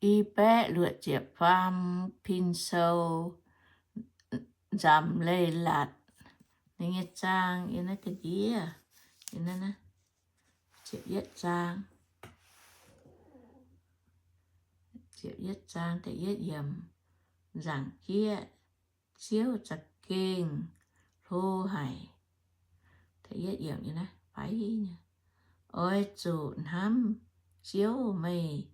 I baeqv luoqc ziepc faam pin sou, Nzamc Leiz-Latc. Ninh nyei zaang yiem naaiv ga'ndiev, ziepc yietv zaang, ziepc yietv zaang da'yietv yiemc. Nzaangc jieqv, Ziouv za'gengh hlo haic. Oix zuqc hnamv Ziouv, meih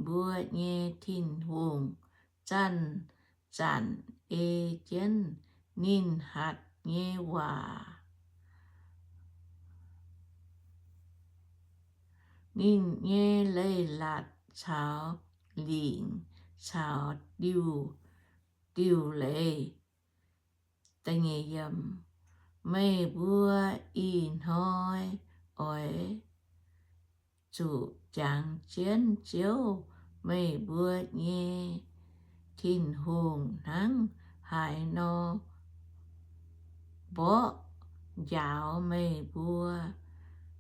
mbuo nyei Tin-Hungh, zanc-zanc ei jienv ninh hatc nyei waac. Ninh nyei leiz-latc caux lingc caux diuh, diuh leiz. Meih mbuo ih hnoi oix zuqc jangx jienv Ziouv, meih mbuo nyei Tin-Hungh, hnangv haaix nor mborqv njaaux meih mbuo.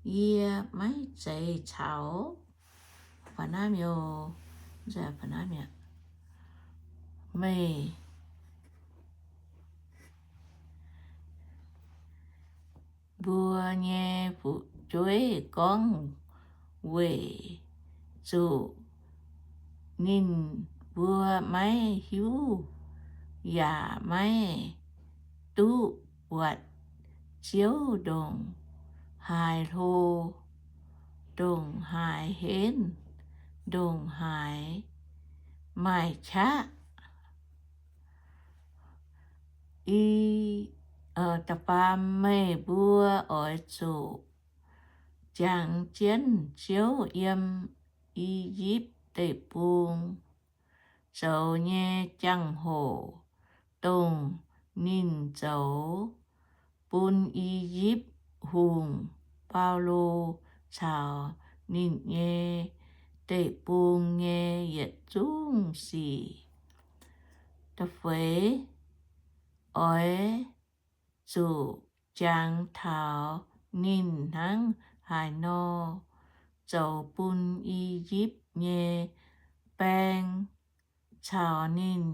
Yie maiv zeiz caux meih mbuo nyei fu'jueiv gorngv, weic zuqc ninh mbuo maiv hiuv yaac maiv duqv buatc Ziouv ndongc haaix hlo, ndongc haaix henv, ndongc haaix maaih qaqv. I, da'faam, meih mbuo oix zuqc jangx jienv Ziouv yiem I^yipv Deic-Bung zoux nyei jangx-hoc, dongh ninh zoux bun I^yipv Hungh, Faalo, caux ninh nyei deic-bung nyei yietc zungv sic. Da'feix, oix zuqc jangx taux ninh hnangv haaix nor zoux bun I^yipv nyei baeng caux ninh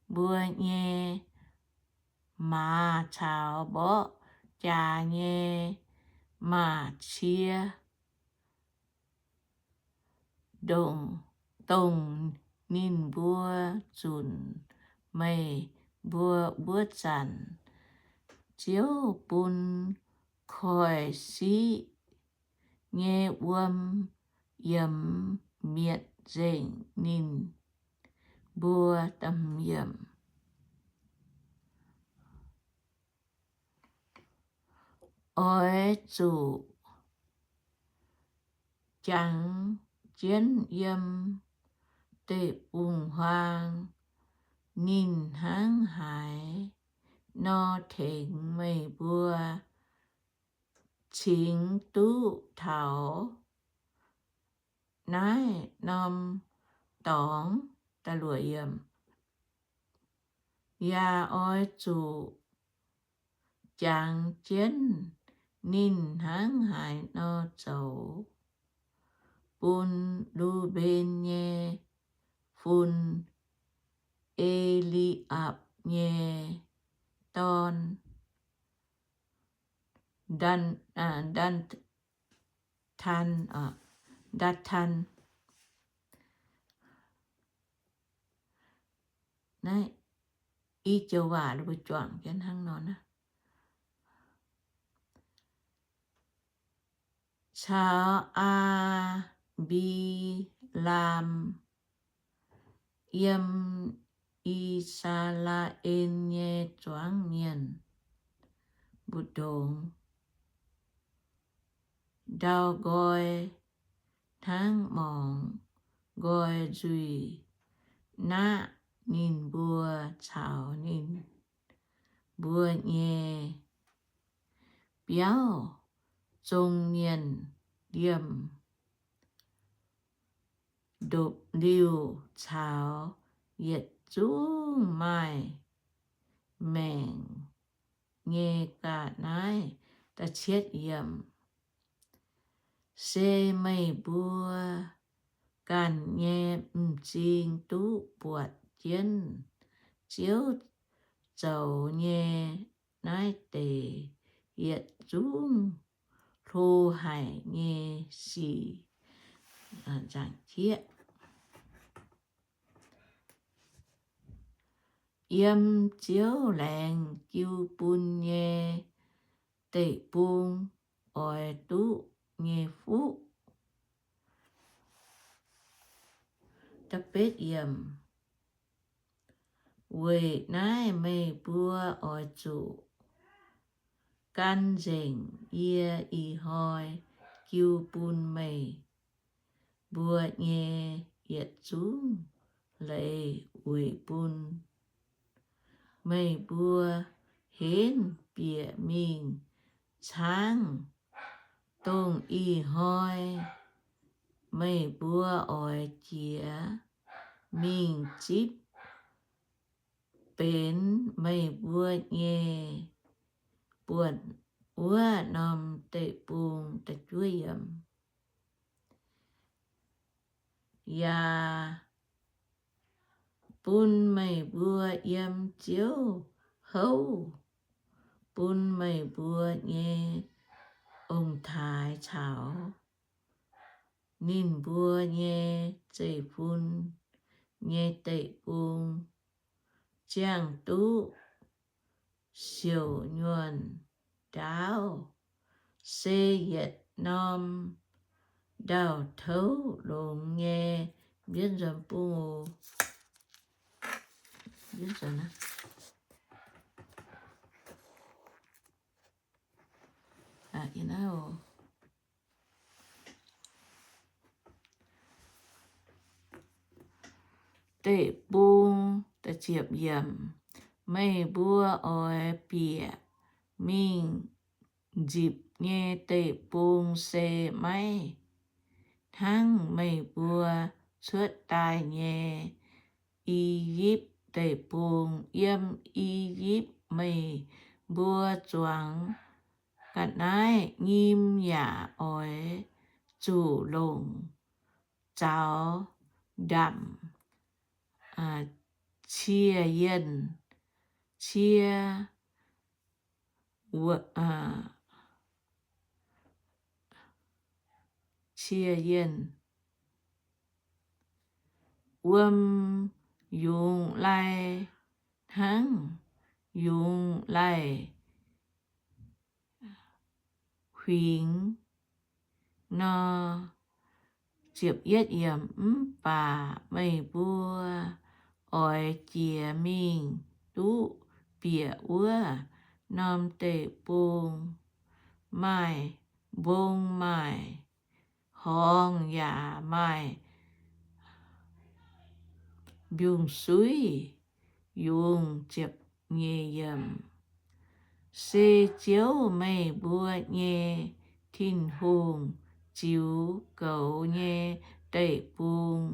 mbuo nyei maaz caux mborqv jaax nyei maaz-cie, dongh ninh mbuo zunc meih mbuo wuov zanc. Ziouv bun koiv-siqv nyei wuom yiemx mietc nzengc ninh mbuo. Oix zuqc jangx jienv yiem deic-bung-huaang ninh hnangv haaix nor tengx meih mbuo cingx duqv taux naaiv norm dorngx. Yaac oix zuqc jangx jienv ninh hnangv haaix nor zoux bun Lu^mben nyei fun, E^li^apc nyei dorn, Ndan, Ndataan. Naaiv i joux waac mbuo juangc jienv hnangv nor naaiv. Caux Aa^mbi^laam, yiem I^saa^laa^en nyei zuangx mienh mbu'ndongx ndau nqoi hnangv morngx nqoi nzuih naqv ninh mbuo caux ninh mbuo nyei biauv zong mienh liemh ndopv-liuh caux yietc zungv maaih maengc nyei ga'naaiv. Se meih mbuo ganh nyei m'zing duqv buatc jienv Ziouv zoux nyei naaiv deix yietc zungv hlo haic nyei sic. Yiem Ziouv laengz jiu bun nyei deic-bung oix duqv nyei fuqv. Weic naaiv meih mbuo oix zuqc gan nzengc yie ih hnoi jiu bun meih mbuo nyei yietc zungv leiz weic bun meih mbuo henv bieqc mingh caangv, dongh ih hnoi meih mbuo oix jiez mingh zipv benx meih mbuo nyei buonc wuov norm deic-bung. Yaac bun meih mbuo yiem Ziouv houv, bun meih mbuo nyei ong-taaix caux ninh mbuo nyei zeiv-fun nyei deic-bung ziangh duqv siouc nyuonh ndaauv, se yietc norm ndau-touv longx nyei. Mbienv nzuonx bung oc. Deic-bung. Meih mbuo oix bieqc mingh nzipc nyei deic-bung se maiv hnangv meih mbuo cuotv daaih nyei I^yipv Deic-Bung. Yiem I^yipv meih mbuo zuangx ga'naaiv nyim yaac oix zuqc longc zaux ndamc cie yienh, cie, cie yienh. Wuom yungz lai hnangv yungz lai huingx nor. Mv baac meih mbuo oix jiex mingh duqv bieqc wuov norm deic-bung, maaih mbong maaih horngz yaac maaih mbiungc-suiv yungz. Se Ziouv meih mbuo nyei Tin-Hungh ziux goux nyei deic-bung.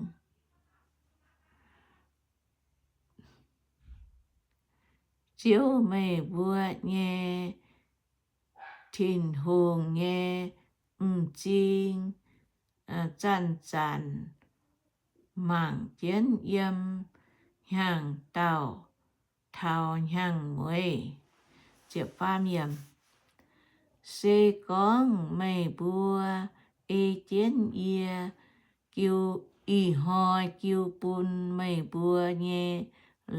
Ziouv meih mbuo nyei Tin-Hungh nyei m'zing zanc-zanc mangc jienv yiem hnyangx-daauh taux hnyangx-mueiz. Se gorngv meih mbuo ei jienv yie ih hnoi jiu bun meih mbuo nyei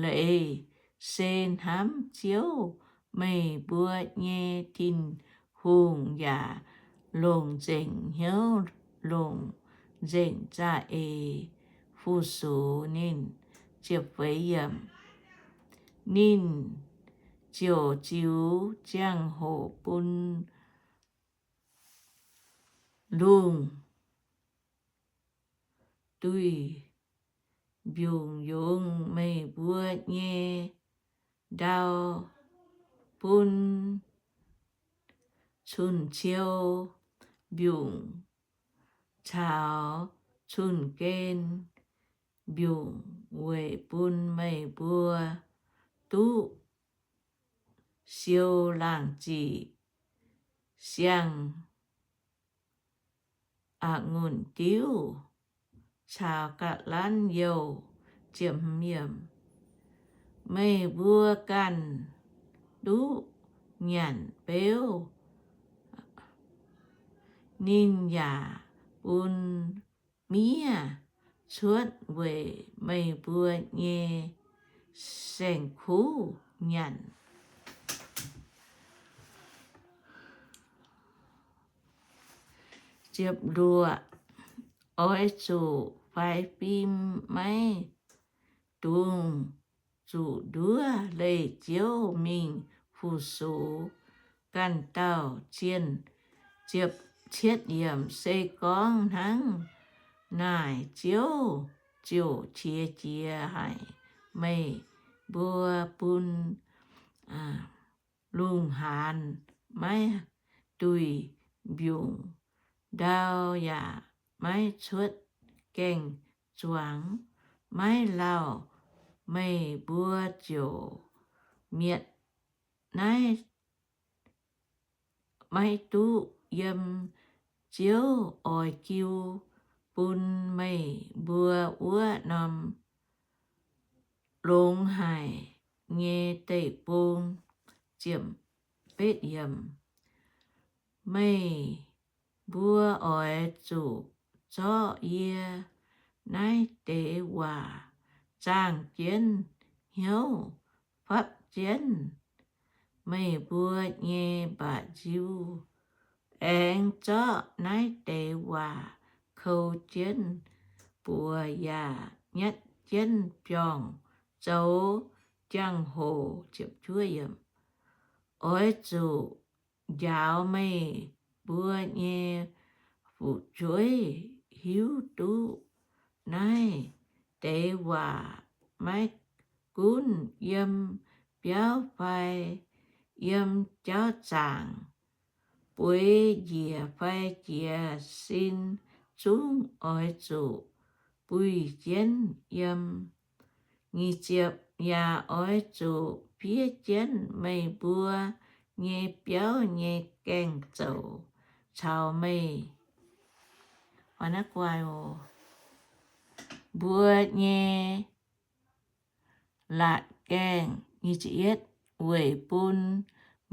leiz, se hnamv Ziouv, meih mbuo nyei Tin-Hungh, yaac longc nzengc hnyouv, longc nzengc za'eix fu-sux ninh. Ninh ziouc ziux ziangh hoc bun lungh duih mbiungc yungz meih mbuo nyei ndau, bun cun-ciou mbiungc caux cun-gen mbiungc, weic bun meih mbuo duqv siou laangh ziqc siang-a'ngunc diuv. caux ga'lanv youh. Meih mbuo ganh duqv nyanc beuv ninh yaac bun miev cuotv weic meih mbuo nyei saeng-kuv nyanc. Oix zuqc faix fim, maiv dungx zuqc nduov leih Ziouv mingh fu-sux ganh dauh zienh. Se gorngv hnangv naaic, Ziouv ziouc qiex jiez haic meih mbuo, bun lungh haanz maiv duih mbiungc, ndau yaac maiv cuotv gaeng-zuangx. Maiv lauh meih mbuo ziouc mietc naaiv, maiv duqv yiem Ziouv oix jiu bun meih mbuo wuov norm longx haic nyei deic-bung. Meih mbuo oix zuqc zorqv yie naaiv deix waac zaangh jienv hnyouv, fapv jienv meih mbuo nyei mba'nziu, aengx zorqv naaiv deix waac kou jienv buoz yaac nyatv jienv biorngh zoux jangx-hoc. Oix zuqc njaaux meih mbuo nyei fu'jueiv hiuv duqv naaiv deix waac, maiv gunv yiem biauv fai yiem jauv zaangc, bueix njiec fai jiez sin, zungv oix zuqc buih jienv yiem. Yaac oix zuqc fiev jienv meih mbuo nyei biauv nyei gaeng-zoux caux meih mbuo nyei laatc gaengh, weic bun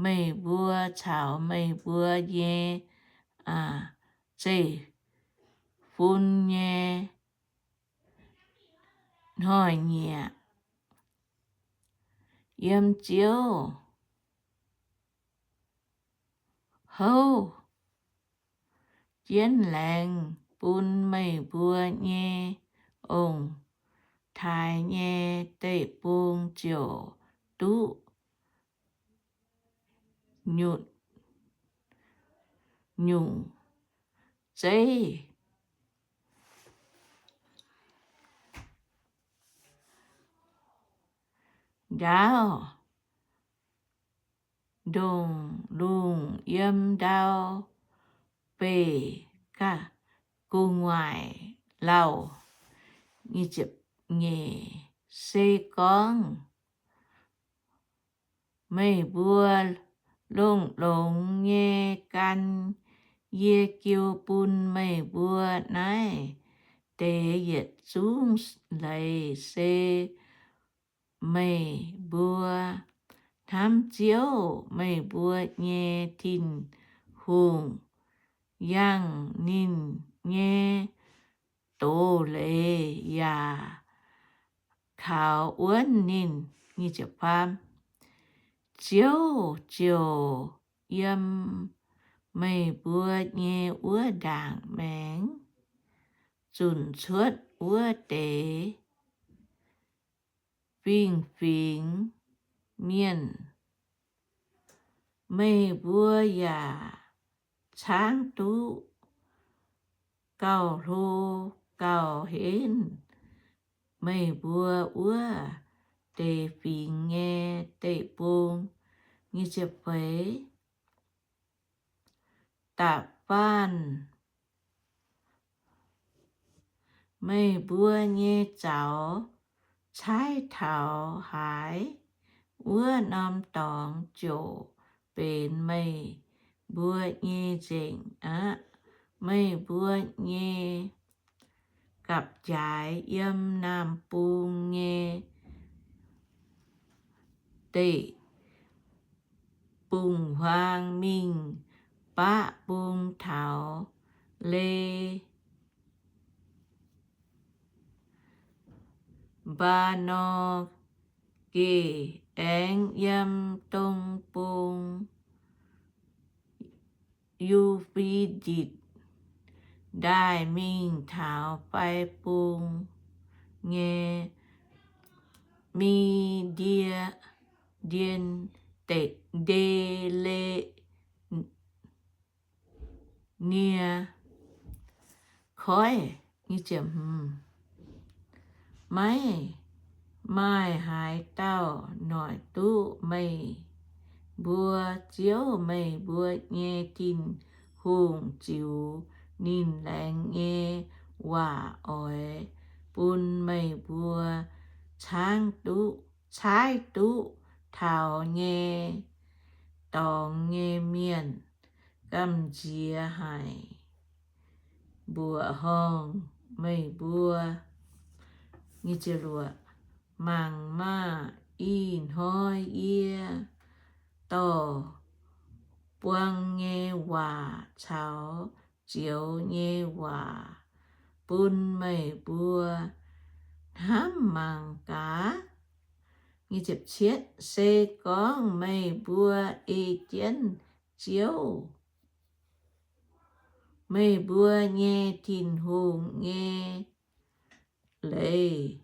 meih mbuo caux meih mbuo nyei zeiv-fun nyei hnoi-nyieqc yiem Ziouv houv jienv laengz bun meih mbuo nyei ong-taaix nyei deic-bung ziouc duqv nyungc zeiv ndaauv ndongc lungh yiem ndau beih gu'nguaaic lauh. Se gorngv meih mbuo longx-longx nyei gan yie jiu bun meih mbuo naaiv deix yietc zungv leiz se meih mbuo hnamv Ziouv, meih mbuo nyei Tin-Hungh, yangh ninh nyei doz-leiz yaac kaux wuonv ninh. Ziouv ziouc yiem meih mbuo nyei wuov ndaangc maengx zunc cuotv wuov deix fingx-fingx mienh. Meih mbuo yaac caangv duqv gauh hlo gauh henv meih mbuo wuov deix fingx nyei deic-bung. Da'faanh meih mbuo nyei zaux caaiv taux haaix, wuov norm dorngx ziouc benx meih mbuo nyei nzengc aqv. Meih mbuo nyei gapv-jaaix yiem naamh bung nyei deic-bung-huaang mingh baqv bung taux Le- mbaa nor geh aengx yiem dong bung Yu^fe^ditc Ndaaih mingh taux fai bung nyei Mi^ndie, Ndie, Nde^le nie Koiv. Maiv maaih haaix dauh noic duqv meih mbuo Ziouv, meih mbuo nyei Tin-Hungh, ziux ninh laengz nyei waac oix bun meih mbuo caaiv duqv, caaiv duqv taux nyei dorngx nyei mienh gamh nziex haic mbuoqc horngh meih mbuo. Mangc maah! Ih hnoi yie dorh buang nyei waac caux zioux nyei waac bun meih mbuo hnamv mangc gaax. Se gorngv meih mbuo ei jienv Ziouv, meih mbuo nyei Tin-Hungh, nyei leiz-latc,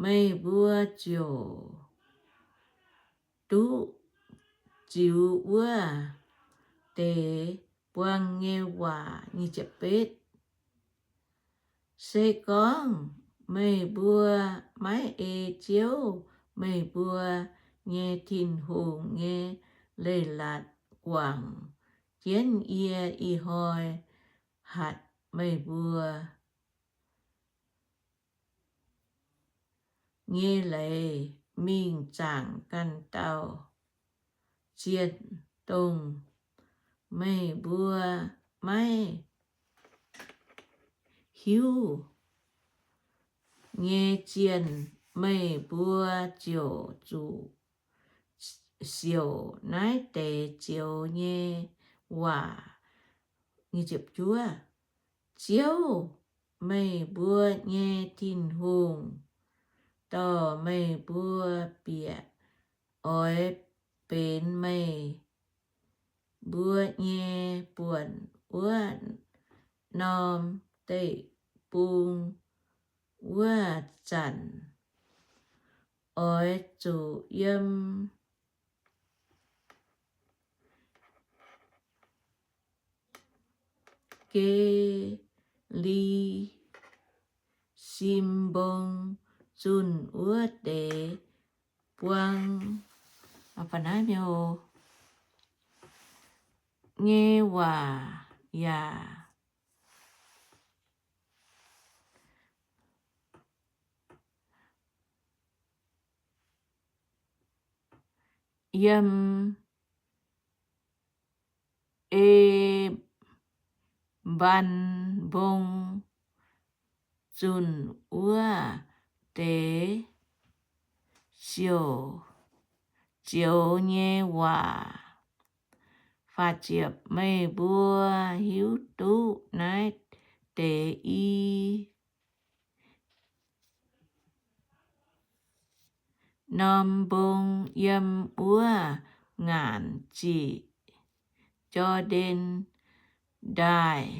meih mbuo ziouc duqv ziux wuov deix buang nyei waac. Se gorngv meih mbuo maiv ei Ziouv, meih mbuo nyei Tin-Hungh, nyei leiz-latc guangc jienv yie ih hnoi hatc meih mbuo nyei leiz mingh zaangc ganh dauh zienh, dongh meih mbuo maiv hiuv nyei zienh, meih mbuo ziouc zuqc siouc naaiv deix zioux nyei waac. Ziouv, meih mbuo nyei Tin-Hungh, dorh meih mbuo bieqc oix benx meih mbuo nyei buonc wuov norm deic-bung wuov zanc, oix zuqc yiem Ge^li^sim Mbong zunh wuov deix buang nyei waac yaac yiem E^mban Mbong zunh wuov deix siouc zioux nyei waac. Meih mbuo hiuv duqv naaiv deix i norm mbong yiem wuov ngaanc ziqc Jor^ndaen Ndaaih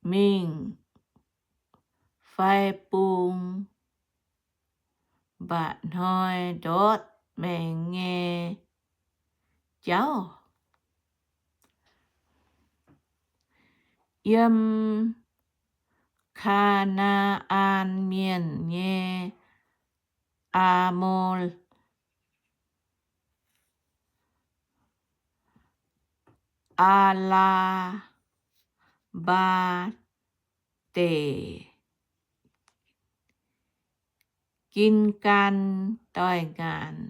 mingh fai bung mba'hnoi ndortv maengx nyei jauv. Yiem Kaa^naa^an Mienh nyei Aa^mo, Aa^laa^mbaa Deic, Gin^gaan Doix-Ngaanc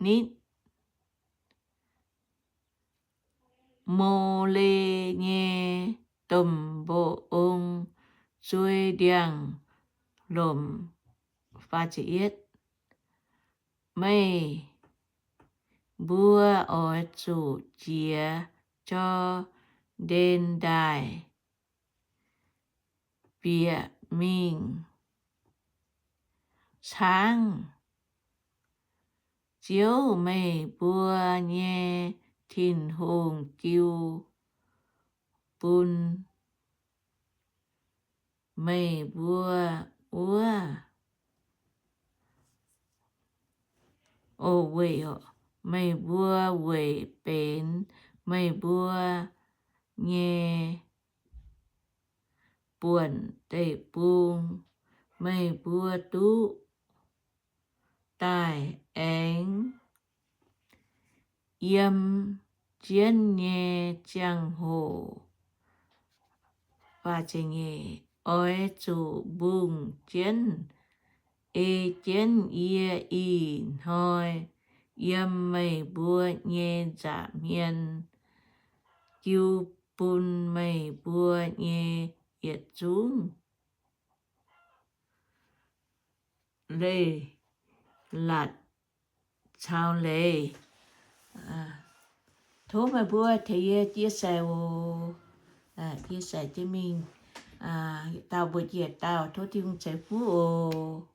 nitv Mole nyei domh mboqv ong zuei ndiangx-lomc. Meih mbuo oix zuqc jiez Jor^ndaen Ndaaih bieqc mingh caangv Ziouv, meih mbuo nyei Tin-Hungh, jiu bun meih mbuo wuov. O, meih mbuo weic benx meih mbuo nyei buonc deic-bung, meih mbuo duqv daaih aengx yiem jienv nyei ziangh hoc oix zuqc mbungh jienv, ei jienv yie ih hnoi yiem meih mbuo nyei nza'hmien jiu bun meih mbuo nyei yietc zungv leiz-latc caux leiz. Tov meih mbuo tengx yie chia sẻ oc. Chia sẻ jienv mingh, dauh mbuox jiex dauh. Tov Tin-Hungh ceix fuqv oc.